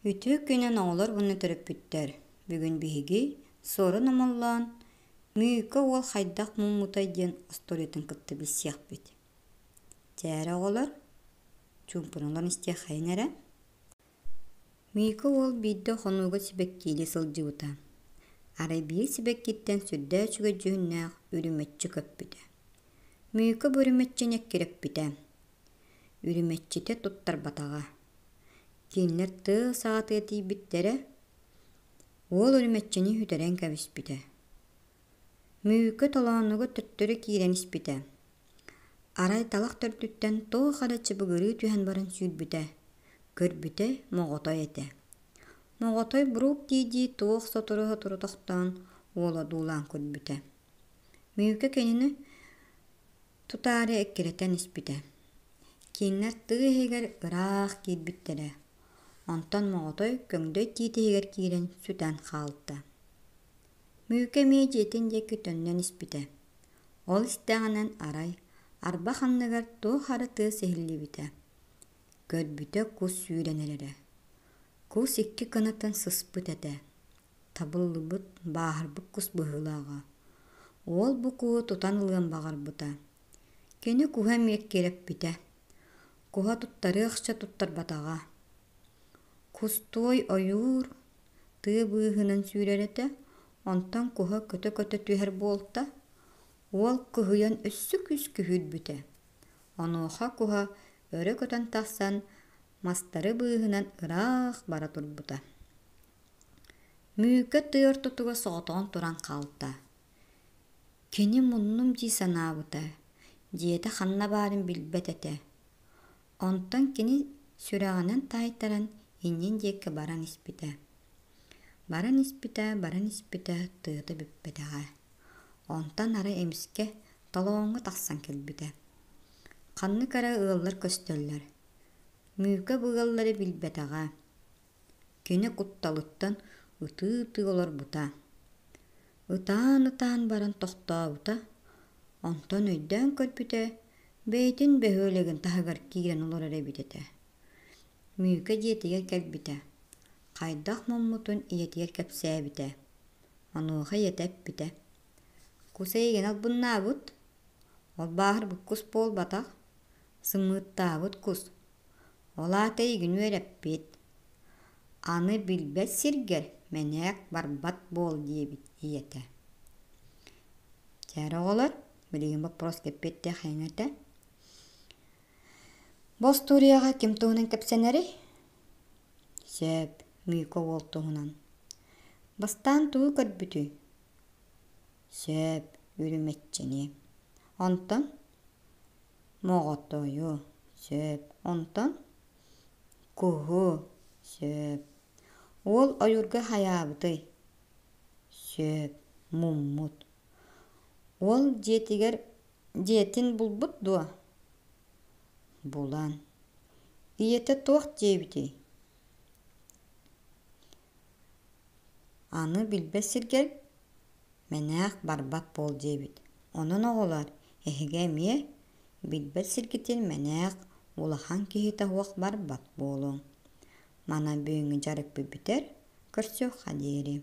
Үтүө күнүн оҕолор уонна төрөппүттэр! Бүгүн биһиги Суорун Омоллоон Мүүкэ уол хайдах муммутай диэн остуоруйатын кытта билсиэхпит. Чээрэ оҕолор, чуумпунан истиэххэйин эрэ. Миика уол биирдэ хонууга сибэккиилии сылдьыбыта. Арай биир сибэккиттэн сүрдээх үчүгэй дьүһүннээх үрүмэччи көппүтэ. Миика бу үрүмэччини эккирэппитэ. Үрүмэччитэ туттарбатаҕа. Кинилэр тыа саҕатыгар тиийбиттэрэ, уол үрүмэччини сүтэрэн кэбиспитэ. Мүүкэ толоонуга төттөрү киирэн испитэ. Арай талах төрдүттэн туох эрэ чыбыгырыы түһэн баран сүүрбүтэ, көрбүтэ моҕотой этэ. Моҕотой бурук дии-дии туох сотору-сотору тохтоон уола дуулаан көрбүтэ. Мүүкэ кинини тутаары эккирэтэн испитэ. Кинилэр тыы иһигэр ыраах киирбиттэрэ, онтон моҕотой көҥдөй тиит иһигэр киирэн сүтэн хаалта. Мүүкэ эмиэ дьиэтин диэки төннөн испитэ. Ол истэҕинэн арай арбах анныгар туох эрэ тыас иһиллибитэ. Көрбүтэ кус сүүрэн эрэрэ. Кус икки кынатын сыспыт этэ. Табыллыбыт, бааһырбыт кус быһыылааҕа. Уол бу куһу тутан ылыан баҕарбыта. Кини куһа эмиэ эккирэппитэ. Куһа туттарыахча туттарбатаҕа. Кустуой ойуур тыа быыһынан сүүрэр этэ, онтон куһа көтө-көтө түһэр буолта, уол кыһыйан өссө күүс күһүүрбүтэ. Онуоха куһа өрө көтөн тахсан мастары быыһынан ыраах бара турбута. Мүүкэ тыа ортотугар соҕотоҕун туран хаалта. Кини муннум дии санаабыта, дьиэтэ ханна баарын билбэт этэ. Онтон кини сүрэҕинэн таайтаран иннин диэки баран испитэ. Баран испитэ, баран испитэ тыата бүппэтэҕэ. Онтон арай эмискэ толооҥҥо тахсан кэлбитэ. Ханнык эрэ ыаллар көстөллөр. Мүүкэ бу ыаллары билбэтэҕэ. Кини кутталыттан ытыы-ытыы олорбута. Ытаан-ытаан баран тохтообута, онтон өйдөөн көрбүтэ, бэйэтин бөһүөлэгин таһыгар киирэн олорор эбит этэ. Мүүкэ дьиэтигэр кэлбитэ, хайдах муммутун ийэтигэр кэпсээбитэ. Онуоха ийэтэ эппитэ: «Кус эйигин албыннаабыт, ол бааһырбыт кус буолбатах, сымыыттаабыт кус, Ол аата эйигин үөрэппит, аны билбэт сиргэр мэнээк барбат буол диэбит ийэтэ. Чээр оҕолор, билигин боппуруос кэппиэттээх эҥэтэ. Бу остуоруйаҕа ким туһунан кэпсэнэрий? Сөп, Мико уол туһунан. Бастаан тугу көрбүтүй? Сөп, үрүмэччини. Онтон Моҕотойу, сөп, онтон куһу, сөп. Уол ойуурга хайаабытый? Сөп, муммут. Уол дьиэтигэр дьиэтин булбут дуо? Булан. Ийэтэ туох диэбитий? Аны билбэт сиргэр Мэнээх барбат буол диэбит. Онон оҕолор, эһиги эмиэ билбэт сиргитин мэнээх улахан киһитэ суох барбат буолуҥ. Манан бүгүҥҥү дьарыкпыт бүтэр, көрсүөххэ диэри.